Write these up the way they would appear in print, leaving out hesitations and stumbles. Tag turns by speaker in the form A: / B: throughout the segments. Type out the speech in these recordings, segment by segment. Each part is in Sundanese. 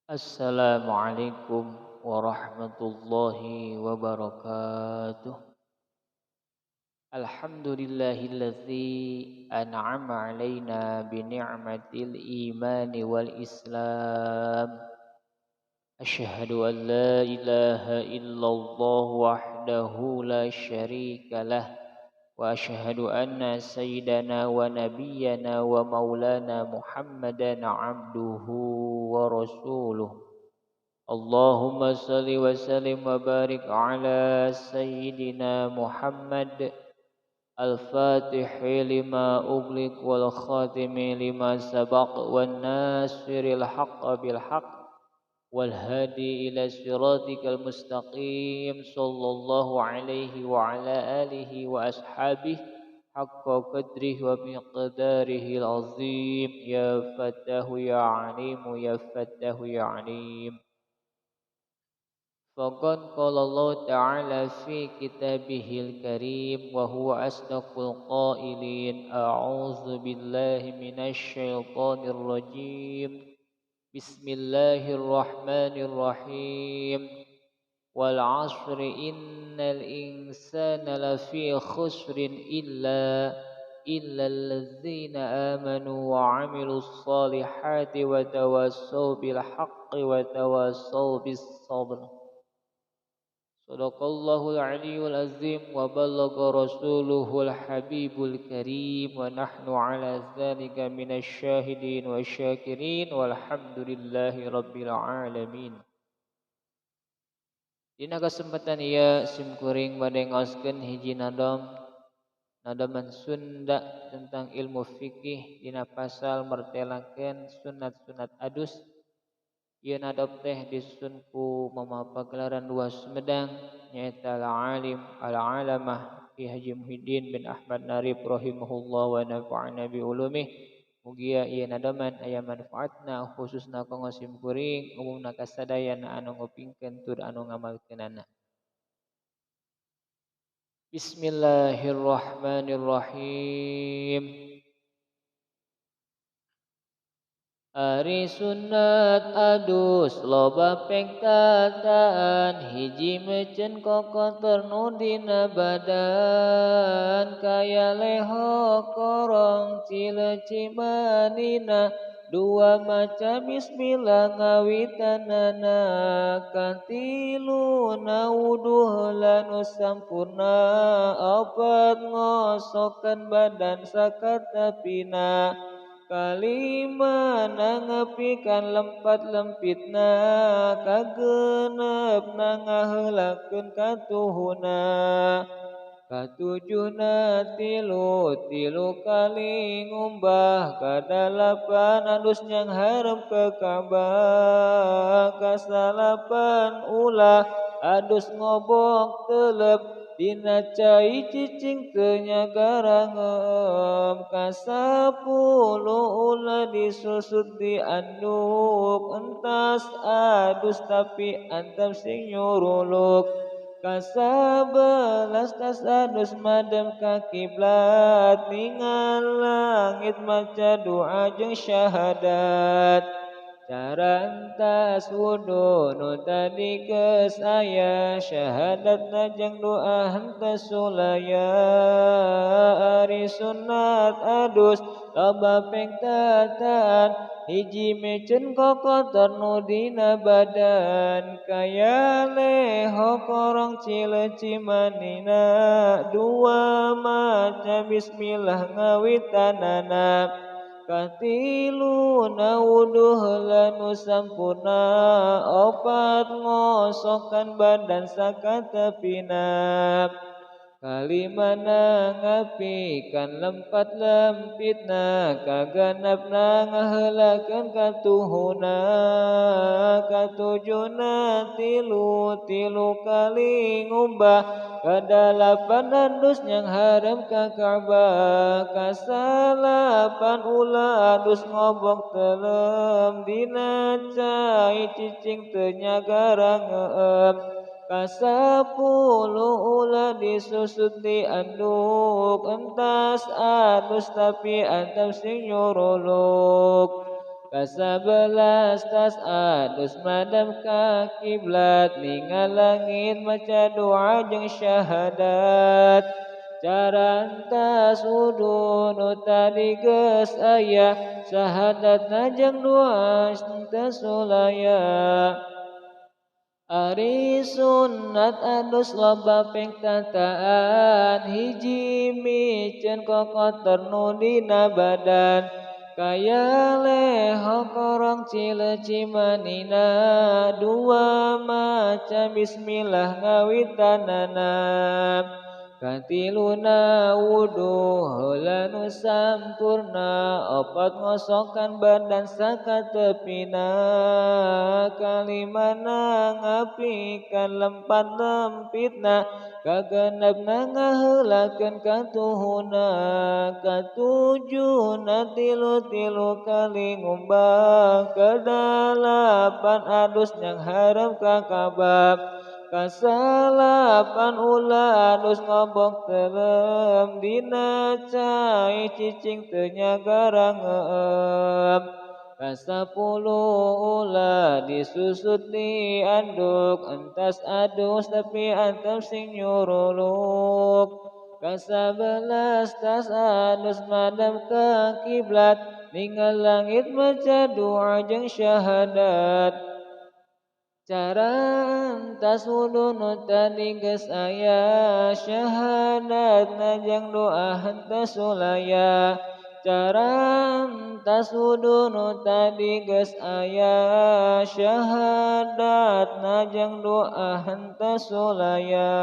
A: Assalamualaikum warahmatullahi wabarakatuh. Alhamdulillahillazi an'ama alaina bi ni'matil imani wal islam. Asyhadu an la ilaha illallah wahdahu la syarika lah wa asyhadu anna sayyidana wa nabiyyana wa maulana Muhammadan abduhu wa rasuluh. Allahumma salli wa sallim wa barik ala sayyidina Muhammad al-fatih lima ughliq wal khatimi lima sabaq wan nasiril haqq bil haqq wal hadi ila siratikal mustaqim sallallahu alaihi wa ala alihi wa ashabihi haqqa qadrihi wa miqdarihi al-azim. Ya fatahu ya alimu ya fatahu ya alim. Faqad qala Allah ta'ala fi kitabihil karim wa huwa asdaqul qailin. A'udzu billahi minasy syaithanir rajim. Bismillahirrahmanirrahim. Wal 'asri innal insana lafi khusrin illa allazina amanu wa 'amilus solihati wa tawassaw bil haqqi wa tawassaw bis sabr. Sadaqallahul aliyyul azim wa balagha rasuluhul habibul karim wa nahnu ala dzalika minasy syahidin wasyakirin walhamdulillahi rabbil alamin. Dina kesempatan ieu simkuring bade ngaoskeun hiji nadom, nadoman Sunda tentang ilmu fikih dina pasal mertelakeun sunat-sunat adus. Ieu nadop teh disusun ku Mama Pagelaran 2 Sumedang nyaeta al-alim al-alamah Ki Haji Muhyiddin bin Ahmad Narib rahimahullah wa nafa'ana bi ulumih. Mugia ieu nadoman aya manfaatna khususna kanggo simkuring umumna kasadayana anu ngupingkeun tur anu ngamalkeunana. Bismillahirrahmanirrahim. Ari sunat adus loba pengtataan hiji mecen kokotor nu dina badan kaya leho korong cileci manina dua maca bismillah ngawitanana katilu na wuduh lanu sampurna opat ngosokan badan sakatapina kalima nangepikan lempat lempitna kagenep nangaheulakeun katuhuna katujuhna tilu tilu kali ngumbah kadalapan adus nyang hareup ke Ka'bah kasalapan ulah adus ngobok telep dina cai cicing teu nyagarangeum kasapuluh ulah disusut dianduk entas adus tapi antap sing nyuruluk kasabelas tas adus madem ka kiblat ningal langit maca doa jeung syahadat. Cara entas wudu nu tadi geus aya syahadatna jeung doa henteu sulaya. Ari sunat adus loba pengtataan hiji mecen kokotor nu dina badan kaya leho korong cileci manina dua maca bismillah ngawitanana katilu na wuduh lanu sampurna opat ngosokan badan sakatepina kalima nangapikan lempat lempitna kagenepna ngaheulakeun katuhuna katujuhna tilu tilu kali ngumbah kadalapan adus nyang hareup ka Ka'bah kasalapan ulah adus ngobok telem dina cai cicing teu nyagarangeum kasapuluh ulah disusut dianduk entas adus tapi antap sing nyuruluk. Kasabelas tas adus madam ka kiblat ningal langit maca doa jeung syahadat. Cara entas wudu nu tadi geus aya syahadatna jeung doa teu sulaya. Ari sunat adus loba pengtataan hiji miceun kokotor nu dina badan. Kaya leho korong cileci manina dua maca bismillah ngawitanana. Katiluna wudu heula nu sampurna opat ngosokan badan sakatepina. Kalimana ngapikan lempat lempitna kagenepna ngaheulakeun katuhuna. Katujuna tilu-tilu kali ngumbah kadalapan adus nyang haram ka kabab. Kasalapan ulah adus ngobok terem dina cai cicing teu nyagara ngeem. Kasapuluh ulah disusut di anduk entas adus tapi antep sing nyuruluk. Kasabelas tas adus madam ka kiblat ningal langit maca doa jeung syahadat. Cara entas wudu nu tadi geus aya syahadatna jeung doa henteu sulaya. Cara entas wudu nu tadi geus aya syahadatna jeung doa henteu sulaya.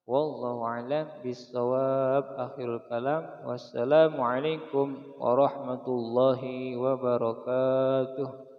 A: Wallahu a'lam bissawab. Akhirul kalam. Wassalamualaikum warahmatullahi wabarakatuh.